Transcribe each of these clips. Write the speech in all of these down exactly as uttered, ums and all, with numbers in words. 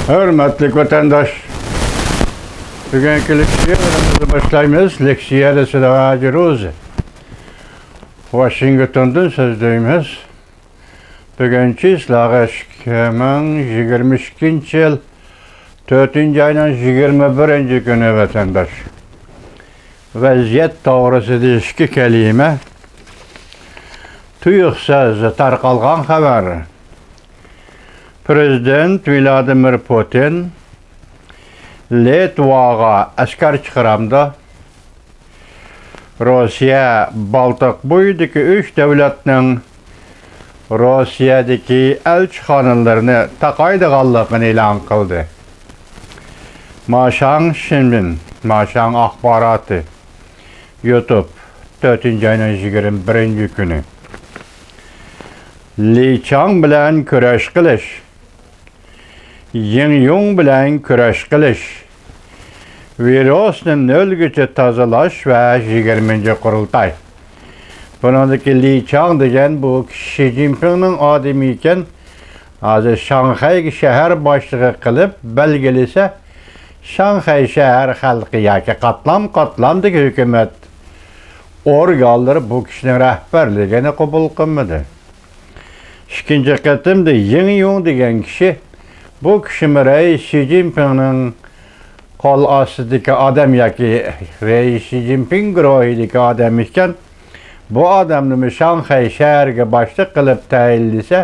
ھۆرمەتلىك ۋەتەنداش، بۈگۈنكى لېكسىيەلىرىمىزنى باشلايمىز. لېكسىيەدە سىلەرگە ھاجى روزى. ۋاشىنگتوندىن سۆزلەيمىز. بۈگۈنچى سىلەرگە ئىككى مىڭ يىگىرمە ئىككىنچى يىل تۆتىنچى ئاينىڭ يىگىرمە بىرىنچى كۈنى ۋەتەنداش. ۋەزىيەت توغرىسىدا ئىككى كەلىمە. تۇيۇقسىز تارقالغان خەۋەر. پىرېزىدېنت ۋلادىمىر پۇتىن لىتۋاغا ئەسكەر چىقىرامدۇ؟ روسىيە بالتىق بويىدىكى ئۈچ دۆلەتنىڭ روسىيەدىكى ئەلچىخانىلىرىنى تاقايدىغانلىقىنى ئېلان قىلدى. ماشاڭ شىنبىن، ماشاڭ ئاخباراتى، يۇتۇب، تۆتىنچى ئاينىڭ يىگىرمە بىرىنچى كۈنى. لى چاڭ بىلەن كۈرەش قىلىش. يىڭ يۇڭ بىلەن كۈرەش قىلىش، ۋىرۇسنى نۆلگىچە تازىلاش ۋە يىگىرمىنچى قۇرۇلتاي. بۇنىڭدىكى لى چاڭ دېگەن بۇ كىشى شى جىنپىڭنىڭ ئادىمى ئىكەن. ھازىر شاڭخەيگە شەھەر باشلىقى قىلىپ بەلگىلىسە، شاڭخەي شەھەر خەلقى ياكى قاتلام قاتلامدىكى ھۆكۈمەت ئورگانلىرى بۇ كىشىنىڭ رەھبەرلىكىنى قوبۇل قىلمىدى. ئىككىنچى قېتىمدا يىڭ يۇڭ دېگەن كىشى، بۇ كىشىمۇ رەئىس شى جىنپىڭنىڭ قول ئاستىدىكى ئادەم ياكى رەئىس شى جىنپىڭ گۇرۇھىدىكى ئادەم ئىكەن. بۇ ئادەمنىمۇ شاڭخەي شەھىرىگە باشلىق قىلىپ تەيىنلىسە،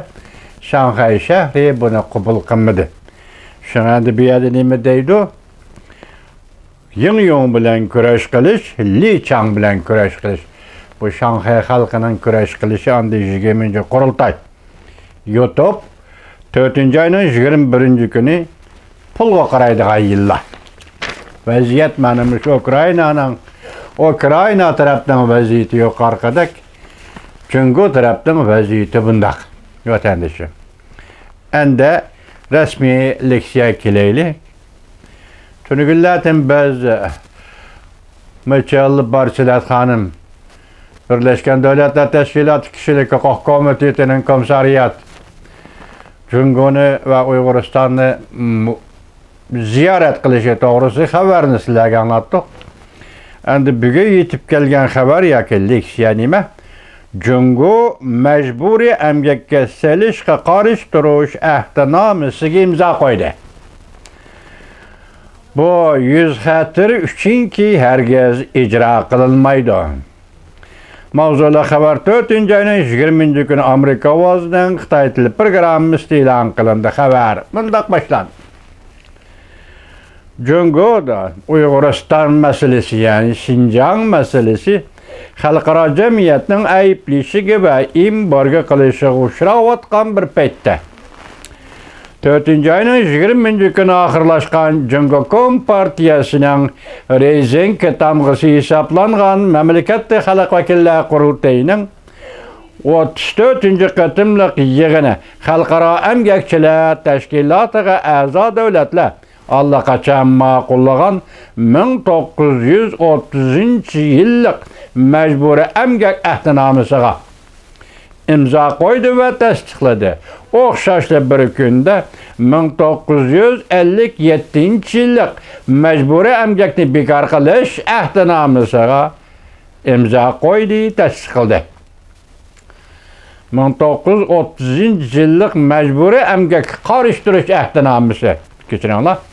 شاڭخەي شەھىرى بۇنى قوبۇل قىلمىدى. شۇڭا ئەمدى بۇ يەردە نېمە دەيدۇ؟ يىڭ يۇڭ بىلەن كۈرەش قىلىش، لى چاڭ بىلەن كۈرەش قىلىش. بۇ شاڭخەي خەلقىنىڭ كۈرەش قىلىشى ئاندىن يىگىرمىنچى قۇرۇلتاي. يۇتۇب، تۆتىنچى ئاينىڭ يىگىرمە بىرىنچى كۈنى پۇلغا قارايدىغان يىللار. ۋەزىيەت مانا مۇشۇ ئۇكرائىنانىڭ، ئۇكرائىنا تەرەپنىڭ ۋەزىيىتى يۇقىرىقىدەك، جۇڭگو تەرەپنىڭ ۋەزىيىتى بۇنداق، ۋەتەندىشىم. ئەندى رەسمىي لېكسىيەگە كېلەيلى. تۈنۈگۈنلەردىن بىز، مىچېل بارچېلەت خانىم، بىرلەشكەن دۆلەتلەر تەشكىلاتى كىشىلىك ھوقۇق كومىتېتىنىڭ كومىسسارىيات، جۇڭگونى ۋە ئۇيغۇرىستاننى م-، زىيارەت قىلىشى توغرىسىدىكى خەۋەرنى سىلەرگە ئاڭلاتتۇق. ئەمدى بۈگۈن يېتىپ كەلگەن خەۋەر ياكى لېكسىيە نېمە؟ جۇڭگو مەجبۇرىي ئەمگەككە سېلىشقا قارشى تۇرۇش ئەھدىنامىسىگە ئىمزا قويدى. بۇ يۈز خەتىر ئۈچۈنكى ھەرگىز ئىجرا قىلىنمايدۇ. ماۋزۇلۇق خەۋەر تۆتىنچى ئاينىڭ يىگىرمىنچى كۈنى ئامېرىكا ئاۋازىنىڭ خىتاي تىلى پروگراممىسىدا ئېلان قىلىندى. خەۋەر مۇنداق باشلاندى. جۇڭگودا ئۇيغۇرىستان مەسىلىسى، يەنى شىنجاڭ مەسىلىسى خەلقئارا جەمئىيەتنىڭ ئەيىبلىشىگە ۋە ئېمبارگو قىلىشىغا ئۇچراۋاتقان بىر پەيتتە، تۆتىنچى ئاينىڭ يىگىرمىنچى كۈنى ئاخىرلاشقان جۇڭگو كومپارتىيەسىنىڭ رېزىنكە تامغىسى ھېسابلانغان مەملىكەتلىك خەلق ۋەكىللەر قۇرۇلتىيىنىڭ ئوتتۇز تۆتىنچى قېتىملىق يىغىنى خەلقئارا ئەمگەكچىلەر تەشكىلاتىغا ئەزا دۆلەتلەر ئاللىقاچان ماقۇللىغان مىڭ توققۇز يۈز ئوتتۇزىنچى يىللىق مەجبۇرىي ئەمگەك ئەھدىنامىسىغا ئىمزا قويدى ۋە تەستىقلىدى. ئوخشاشلا بىر كۈندە مىڭ توققۇز يۈز ئەللىك يەتتىنچى يىللىق مەجبۇرىي ئەمگەكنى بىكار قىلىش ئەھدىنامىسىغا ئىمزا قويدى، تەستىقلىدى. مىڭ توققۇز يۈز ئوتتۇزىنچى يىللىق مەجبۇرىي ئەمگەككە قارشى تۇرۇش ئەھدىنامىسى، كەچۈرۈڭلار،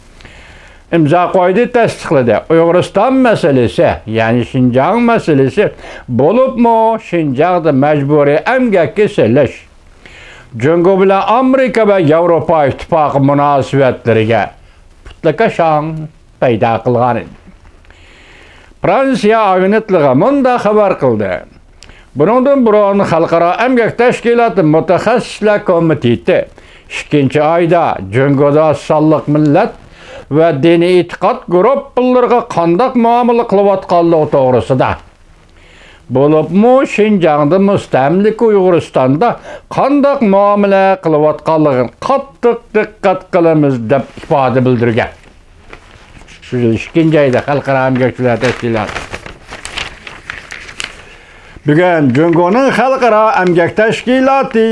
ئىمزا قويدى، تەستىقلىدى. ئۇيغۇرىستان مەسىلىسى، يەنى شىنجاڭ مەسىلىسى، بولۇپمۇ شىنجاڭدا مەجبۇرىي ئەمگەككە سېلىش، جۇڭگو بىلەن ئامېرىكا ۋە ياۋروپا ئىتتىپاقى مۇناسىۋەتلىرىگە پۇتلىكاشاڭ پەيدا قىلغانىدى. فرانسىيە ئاگېنتلىقى مۇنداق خەۋەر قىلدى: بۇنىڭدىن بۇرۇن خەلقئارا ئەمگەك تەشكىلاتى مۇتەخەسسىسلەر كومىتېتى ئىككىنچى ئايدا جۇڭگودا سانلىق مىللەت ۋە دىنىي ئېتىقاد گۇرۇپپىلىرىغا قانداق مۇئامىلە قىلىۋاتقانلىقى توغرىسىدا، بولۇپمۇ شىنجاڭدا مۇستەملىكە ئۇيغۇرىستاندا قانداق مۇئامىلە قىلىۋاتقانلىقىنى قاتتىق دىققەت قىلىمىز، دەپ ئىپادە بىلدۈرگەن. شۇ يىل ئىككىنچى ئايدا خەلقئارا ئەمگەكچىلەر تەشكىلاتى. بۈگۈن جۇڭگونىڭ خەلقئارا ئەمگەك تەشكىلاتى،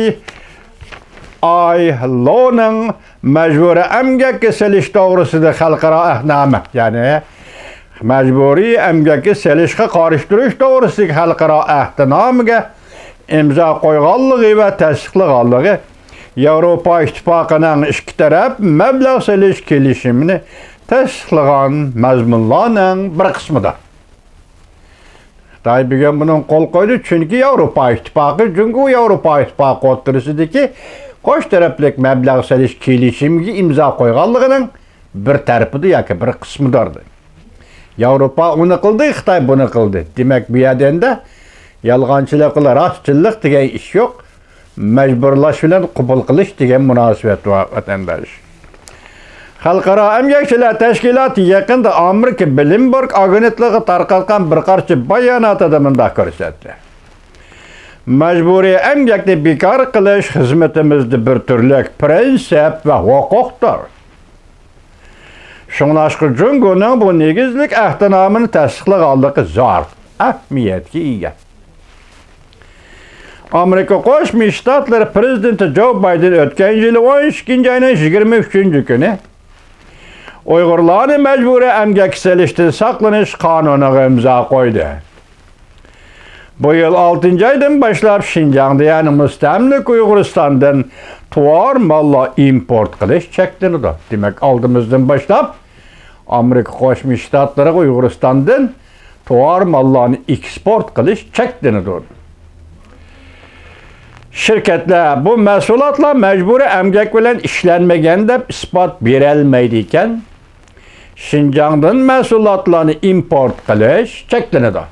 ئايلونىڭ مەجبۇرىي ئەمگەككە سېلىش توغرىسىدا خەلقئارا ئەھدىنامە، يەنى مەجبۇرىي ئەمگەككە سېلىشقا قارشى تۇرۇش توغرىسىدىكى خەلقئارا ئەھدىنامىگە ئىمزا قويغانلىقى ۋە تەستىقلىغانلىقى ياۋروپا ئىتتىپاقىنىڭ ئىككى تەرەپ مەبلەغ سېلىش كېلىشىمىنى تەستىقلىغان مەزمۇنلارنىڭ بىر قىسمىدۇر. خىتاي بۈگۈن بۇنىڭغا قول قويدى، چۈنكى ياۋروپا ئىتتىپاقى جۇڭگو ياۋروپا ئىتتىپاقى ئوتتۇرىسىدىكى قوش تەرەپلىك مەبلەغ سېلىش كېلىشىمىگە ئىمزا قويغانلىقىنىڭ بىر تەرىپىدۇر ياكى بىر قىسمىدۇر. ياۋروپا ئۇنى قىلدى، خىتاي بۇنى قىلدى. دېمەك، بۇ يەردە ئەمدى يالغانچىلىق بىلەن راستچىللىق دېگەن ئىش يوق. مەجبۇرلاش بىلەن قوبۇل قىلىش دېگەن مۇناسىۋەت بار، ۋەتەنداش. خەلقئارا ئەمگەكچىلەر تەشكىلاتى يېقىندا ئامېرىكا بلومبېرگ ئاگېنتلىقىغا تارقاتقان بىر قانچە باياناتىدا مۇنداق كۆرسەتتى: مەجبۇرىي ئەمگەكنى بىكار قىلىش خىزمىتىمىزدە بىر تۈرلۈك پىرىنسىپ ۋە ھوقۇقتۇر. شۇڭلاشقا جۇڭگونىڭ بۇ نېگىزلىك ئەھدىنامىنى تەستىقلىغانلىقى زور ئەھمىيەتكە ئىگە. ئامېرىكا قوشما شتاتلىرى پىرېزىدېنتى جو بايدېن ئۆتكەن يىلى ئون ئىككىنچى ئاينىڭ يىگىرمە ئۈچىنچى كۈنى ئۇيغۇرلارنى مەجبۇرىي ئەمگەككە سېلىشتىن ساقلىنىش قانۇنىغا ئىمزا قويدى. بۇ يىل ئالتىنچى ئايدىن باشلاپ شىنجاڭدا، يەنى مۇستەملىكە ئۇيغۇرىستاندىن تۇۋار ماللار ئىمپورت قىلىش چەكلىنىدۇ. دېمەك، ئالدىمىزدىن باشلاپ ئامېرىكا قوشما شتاتلىرىغا ئۇيغۇرىستاندىن تۇۋار ماللارنى ئېكسپورت قىلىش چەكلىنىدۇ. شىركەتلەر بۇ مەھسۇلاتلار مەجبۇرىي ئەمگەك بىلەن ئىشلەنمىگەن دەپ ئىسپات بېرەلمەيدىكەن، شىنجاڭدىن مەھسۇلاتلارنى ئىمپورت قىلىش چەكلىنىدۇ.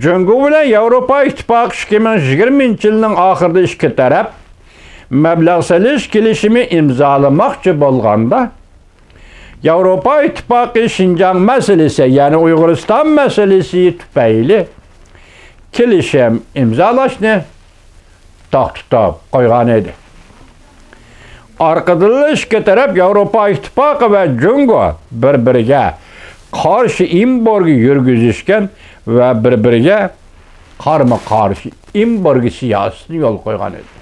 جۇڭگو بىلەن ياۋروپا ئىتتىپاقى ئىككى مىڭ يىگىرمىنچى يىلنىڭ ئاخىرىدا ئىككى تەرەپ مەبلەغ سېلىش كېلىشىمى ئىمزالىماقچى بولغاندا، ياۋروپا ئىتتىپاقى شىنجاڭ مەسىلىسى، يەنى ئۇيغۇرىستان مەسىلىسى تۈپەيلى كېلىشىم ئىمزالاشنى توختىتىپ قويغان ئىدى. ئارقىدىنلا ئىككى تەرەپ ياۋروپا ئىتتىپاقى ۋە جۇڭگو بىر-بىرىگە قارشى ئېمبارگو يۈرگۈزۈشكەن ۋە بىر-بىرىگە قارمۇ-قارشى ئېمبارگو سىياسىتىنى يولغا قويغان ئىدى.